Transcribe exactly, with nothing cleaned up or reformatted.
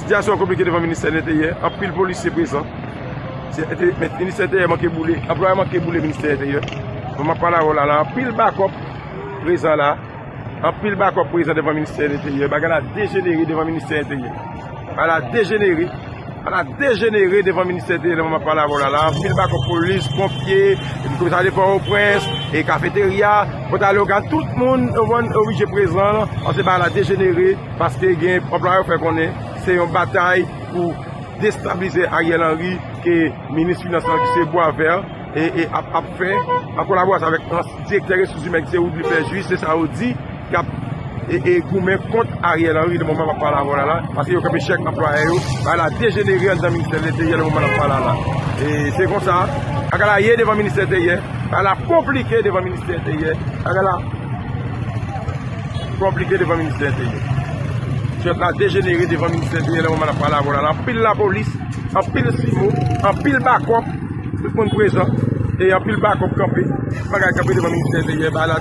Sitiyasyon an konplike devan ministè enteryè, anpil polisye prezan. Se, ente-, men, ministè enteryè manke boule, anplwaye manke boule ministè enteryè. Mwen m ap pale avè w la, la, anpil bakòp prezan la. Anpil bakòp prezan devan ministè enteryè. Bagay la dejenere devan ministè enteryè. Bagay la dejenere. Bagay la dejenere devan ministè enteryè, lè mwen m ap pale avè w la, la. Anpil bakòp polis, ponpye, komisarya de Pòtoprens, e kafeterya, Pòtalewogan, tout moun, ou konprann, oblije prezan, paske bagay la dejenere, paske gen anplwaye yo fè konnen se yon batay pou destabilize Ariel Henry ke minis finans lan ki se Boisvert e, e ap, ap fè an kolaborasyon avèk ansyen direktè resous imèn ki se Woodly Perjuis, se sa yo di, y ap e, e goumen kont Ariel Henry nan moman m ap pale avè w la, la, paske yo kenbe chèk anplwaye yo, bagay la dejenere anndan ministè enteryè nan moman n ap pale la. E se konsa, bagay la ye devan ministè enteryè, bagay la konplike devan ministè enteryè, bagay la konplike devan ministè enteryè. Sitiyasyon la dejenere devan ministè enteryè nan moman n ap pale avè w la, la. Anpil lapolis, anpil simo, anpil bakòp, tout moun prezan, e anpil bakòp kanpe, bagay kanpe devan ministè enteryè, bagay la